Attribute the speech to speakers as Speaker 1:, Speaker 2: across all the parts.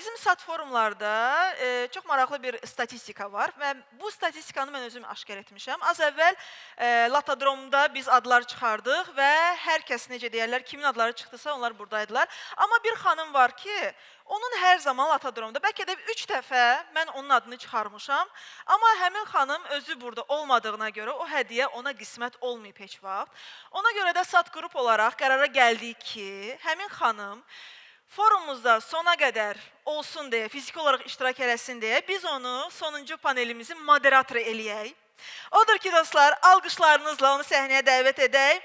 Speaker 1: Bizim sat forumlarda çox maraqlı bir statistika var və bu statistikanı mən özüm aşkar etmişəm. Az əvvəl Latodromda biz adlar çıxardıq və hər kəs necə deyərlər, kimin adları çıxdısa onlar buradaydılar. Amma bir xanım var ki, onun hər zaman Latodromda, bəlkə də 3 dəfə mən onun adını çıxarmışam. Amma həmin xanım özü burada olmadığına görə o hədiyyə ona qismət olmayıb heç vaxt. Ona görə də Sat Qrup olaraq qərara gəldik ki, həmin xanım forumumuzda sona qədər olsun deyə, fiziki olaraq iştirak eləsin deyə biz onu sonuncu panelimizin moderatoru eləyək. Odur ki, dostlar, alqışlarınızla onu səhnəyə dəvət edək.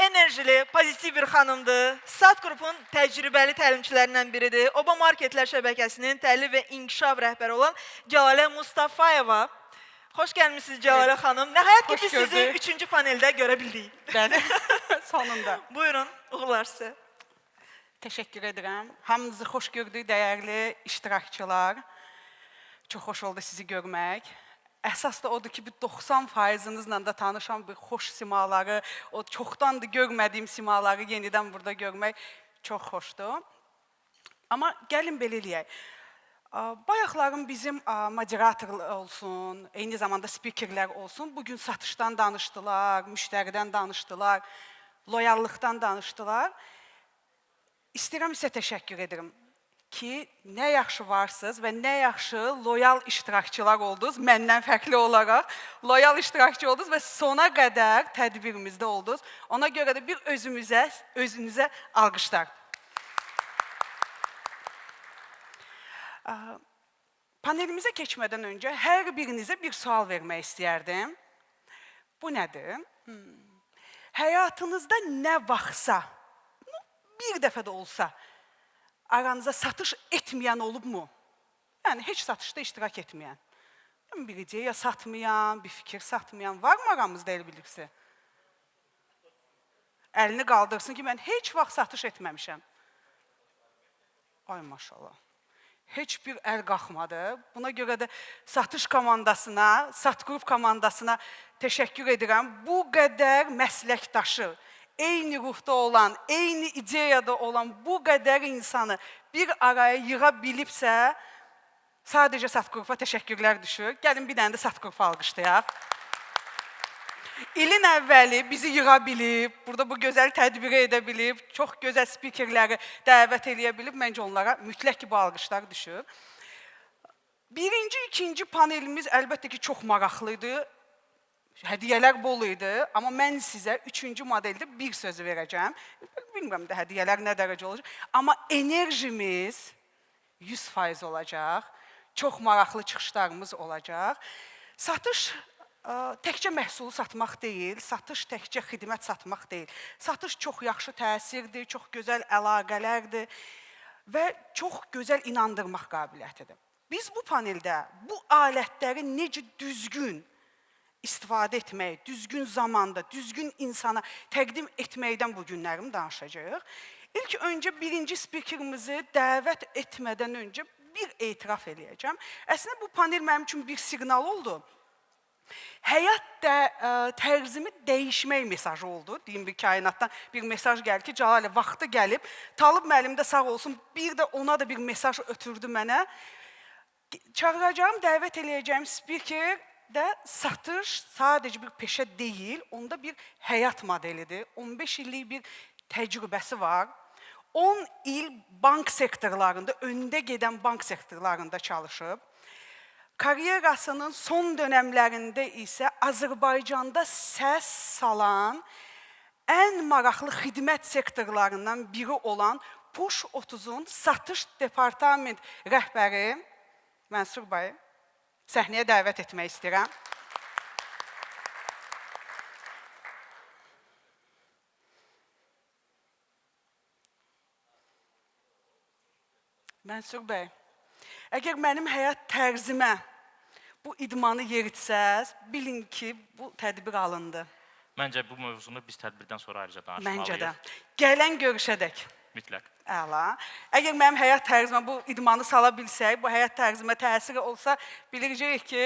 Speaker 1: Enerjili, pozitiv bir xanımdır. Sat Qrupun təcrübəli təlimçilərindən biridir. Oba Marketlər şəbəkəsinin təlim və inkişaf rəhbəri olan Cəlalə Mustafayeva. Xoş gəlmisiniz Cəlalə xanım. Nəhayət ki,
Speaker 2: Xoş
Speaker 1: biz sizi
Speaker 2: gördük.
Speaker 1: üçüncü paneldə görə bildik.
Speaker 2: Bəli, sonunda.
Speaker 1: Buyurun, uğurlar sizə.
Speaker 2: Təşəkkür edirəm. Hamınızı xoş gördük, dəyərli iştirakçılar. Çox xoş oldu sizi görmək. Əsas da odur ki, bir 90%-inizlə də tanışan bir xoş simaları, o çoxdandır görmədiyim simaları yenidən burada görmək çox xoşdur. Amma gəlin belə eləyək. Bayaqların bizim moderator olsun, eyni zamanda spikerlər olsun, bugün satışdan danışdılar, müştəridən danışdılar, loyallıqdan danışdılar. İstəyirəm sizə təşəkkür edirəm ki, nə yaxşı varsınız və nə yaxşı loyal iştirakçılar oldunuz, məndən fərqli olaraq loyal iştirakçı oldunuz və sona qədər tədbirimizdə oldunuz. Ona görə də bir özümüzə, özünüzə alqışlar. Panelimizə keçmədən öncə hər birinizə bir sual vermək istəyərdim. Bu nədir? Həyatınızda nə vaxtsa, bir dəfə də olsa, aranıza satış etməyən olubmu? Yəni, heç satışda iştirak etməyən. Bir ideya satmayan, bir fikir satmayan var mı aramızda elə bilirsə? Əlini qaldırsın ki, mən heç vaxt satış etməmişəm. Ay maşallah. Heç bir əl qalxmadı. Buna görə də satış komandasına, Sat Qrup komandasına təşəkkür edirəm. Bu qədər məsləkdaşı, eyni ruhda olan, eyni ideyada olan bu qədər insanı bir araya yığa bilibsə, sadəcə Sat Qrupa təşəkkürlər düşür. Gəlin bir dənə də Sat Qrupu alqışlayaq. İlin əvvəli bizi yığa bilib, burada bu gözəl tədbiri edə bilib, çox gözəl spikerləri dəvət eləyə bilib, məncə onlara mütləq ki, bu alqışlar düşür. Birinci, ikinci panelimiz əlbəttə ki, çox maraqlı idi. Hədiyyələr bol idi, amma mən sizə üçüncü modeldə bir sözü verəcəm. Bilmirəm də hədiyyələr nə dərəcə olacaq, amma enerjimiz 100% olacaq. Çox maraqlı çıxışlarımız olacaq. Satış təkcə məhsulu satmaq deyil, satış təkcə xidmət satmaq deyil. Satış çox yaxşı təsirdir, çox gözəl əlaqələrdir və çox gözəl inandırmaq qabiliyyətidir. Biz bu paneldə bu alətləri necə düzgün istifadə etmək, düzgün zamanda, düzgün insana təqdim etməkdən bu günlərim danışacağıq. İlk öncə birinci spikerimizi dəvət etmədən öncə bir etiraf eləyəcəm. Əslində bu panel mənim üçün bir siqnal oldu. Həyat tərzimi dəyişmək mesajı oldu. Deyim bir kainatdan bir mesaj gəldi ki, Cəlalə vaxtı gəlib. Talib müəllim də sağ olsun, bir də ona da bir mesaj ötürdü mənə. Çağıracağım, dəvət eləyəcəyim spiker də satış sadəcə bir peşə deyil, onda bir həyat modelidir. 15 illik bir təcrübəsi var. 10 il bank sektorlarında, öndə gedən bank sektorlarında çalışıb. Karyerasının son dönəmlərində isə Azərbaycanda səs salan ən maraqlı xidmət sektorlarından biri olan Push 30-un satış departament rəhbəri Mənsur bəy səhnəyə dəvət etmək istəyirəm. Mənsur bəy, əgər mənim həyat tərzimə bu idmanı yeritsəz, bilin ki, bu tədbir alındı.
Speaker 3: Məncə bu mövzunu biz tədbirdən sonra ayrıca danışmalıyıq.
Speaker 2: Məncə də. Gələn görüşədək.
Speaker 3: Mütləq.
Speaker 2: Əla. Əgər mənim həyat tərzimə bu idmanı sala bilsək, bu həyat tərzimə təsiri olsa, bilirəcəyik ki,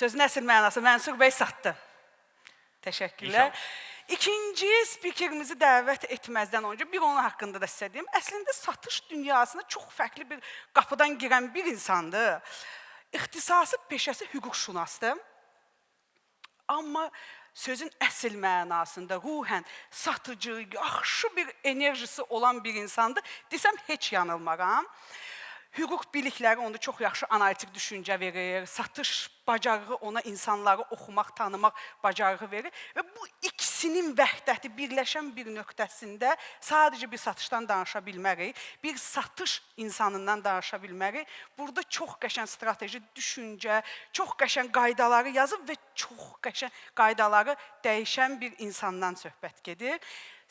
Speaker 2: sözün əsl mənası Mənsur bəy satdı. Təşəkkürlər.
Speaker 3: İnşallah.
Speaker 2: İkinci spikerimizi dəvət etməzdən öncə bir onun haqqında da sizə deyim. Əslində satış dünyasına çox fərqli bir qapıdan girən bir insandır. İxtisası, peşəsi hüquqşünasdır. Amma sözün əsl mənasında ruhən satıcı, yaxşı bir enerjisi olan bir insandır. Desəm heç yanılmaram. Hüquq bilikləri onda çox yaxşı analitik düşüncə verir, satış bacarığı ona insanları oxumaq, tanımaq bacarığı verir və bu ikisinin vəhdəti birləşən bir nöqtəsində sadəcə bir satışdan danışa bilmərik, bir satış insanından danışa bilmərik. Burada çox qəşəng strateji düşüncə, çox qəşəng qaydaları yazıb və çox qəşəng qaydaları dəyişən bir insandan söhbət gedir.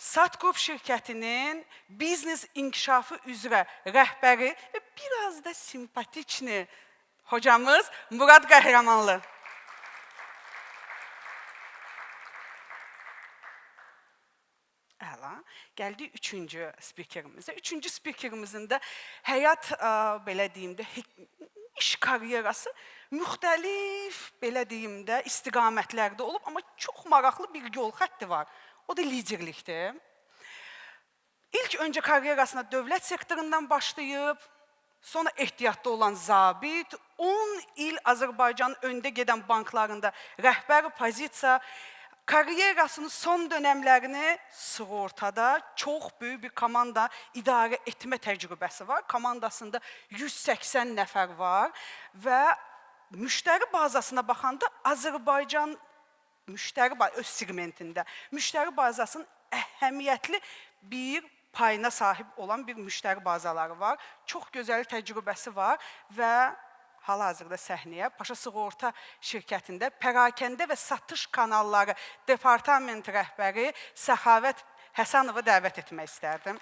Speaker 2: Sat Qrup şirkətinin biznes inkişafı üzrə rəhbəri və biraz da simpatiçni hocamız Murad Qəhrəmanlı. Əla. Gəldik üçüncü spikerimizə. Üçüncü spikerimizin də həyat, belə deyim də, iş karyerası müxtəlif, belə deyim də, istiqamətlərdə olub, amma çox maraqlı bir yol xətti var. O da liderlikdir. İlk öncə karyerasına dövlət sektorundan başlayıb, sonra ehtiyatda olan zabit, 10 il Azərbaycanın öndə gedən banklarında rəhbər pozisiya, karyerasının son dönəmlərini sığortada çox böyük bir komanda idarə etmə təcrübəsi var. Komandasında 180 nəfər var və müştəri bazasına baxanda Azərbaycan müştəri öz segmentində müştəri bazasının əhəmiyyətli bir payına sahib olan bir müştəri bazaları var. Çox gözəl təcrübəsi var və hal-hazırda səhnəyə Paşa Sığorta şirkətində pərakəndə və satış kanalları departament rəhbəri Səxavət Həsənovu dəvət etmək istərdim.